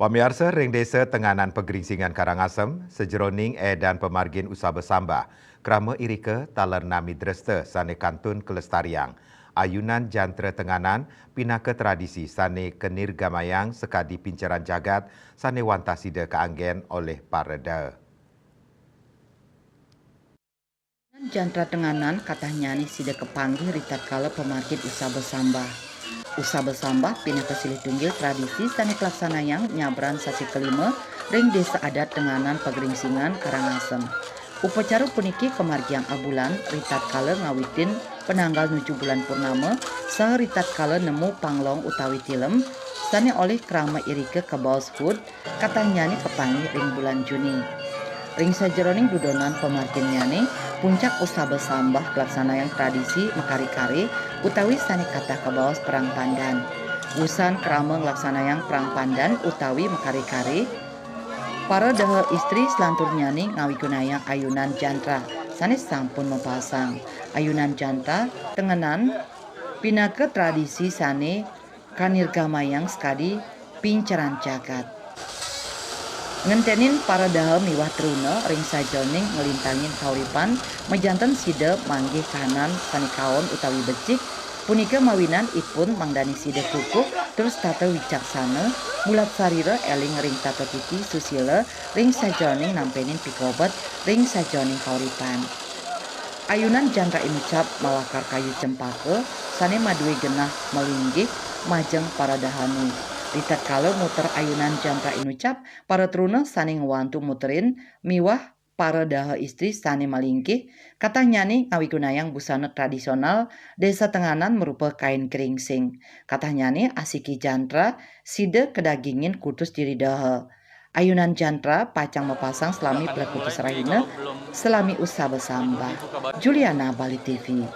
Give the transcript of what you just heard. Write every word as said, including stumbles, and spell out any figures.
Pamiarsa, ring Desa Tenganan Pegeringsingan Karangasem, sajeroning édan pamargin usaba sambah, krama irika taler nami dresta sané kantun kalestariang. Ayunan jantra tenganan pinaka tradisi sané kanirgamayang sakadi pinceran jagat sané wantah sida kaanggén olih para daha. Jantra tenganan katahnyané sida kapanggih ritatkala pamargin usaba sambah. Usaba sambah pinaka silih tunggil tradisi sané kalaksanayang nyabran sasi kalima ring Desa Adat Tenganan Pageringsingan, Karangasem. Upacara puniki kamargiang abulan ritatkala ngawitin pananggal nuju bulan purnama saha ritatkala nemu panglong utawi tilem, sané olih krama irika kabaos Hud, katahnyané kapanggih ring bulan Juni. Ring sajeroning dudonan pamarginnyané, puncak usaba sambah nglaksanayang tradisi makari-kari utawi sané katah kabaos perang pandan. Wusan krama nglaksanayang perang pandan utawi makari-kari, para daha istri selanturnyané ngawigunayang ayunan jantra sané sampun mapasang. Ayunan jantra tengenan pinaka tradisi sané kanirgamayang sakadi pinceran jagat. Ngenténin para daha miwah truna ring sajeroning nglintangin kauripan, majanten sida manggih kahanan sané kaon utawi becik, punika mawinan ipun mangdané sida kukuh tur setata wicaksana, mulat sarira éling ring tata titi susila ring sajeroning nampénin pikobet ring sajeroning kauripan. Ayunan jantra inucap malakar kayu cempaka sané madué genah malinggih majeng para dahané. Ritatkala muter ayunan jantra inucap, para truna sané ngwantu muterin miwah para daha istri sané malinggih, katahnyané ngawigunayang busana tradisional Desa Tenganan marupa kain geringsing. Katahnyané asiki jantra sida kadagingin kutus diri daha. Ayunan jantra pacang mapasang salami Plekutus Rahina, salami usaba sambah. Juliana, Bali T V.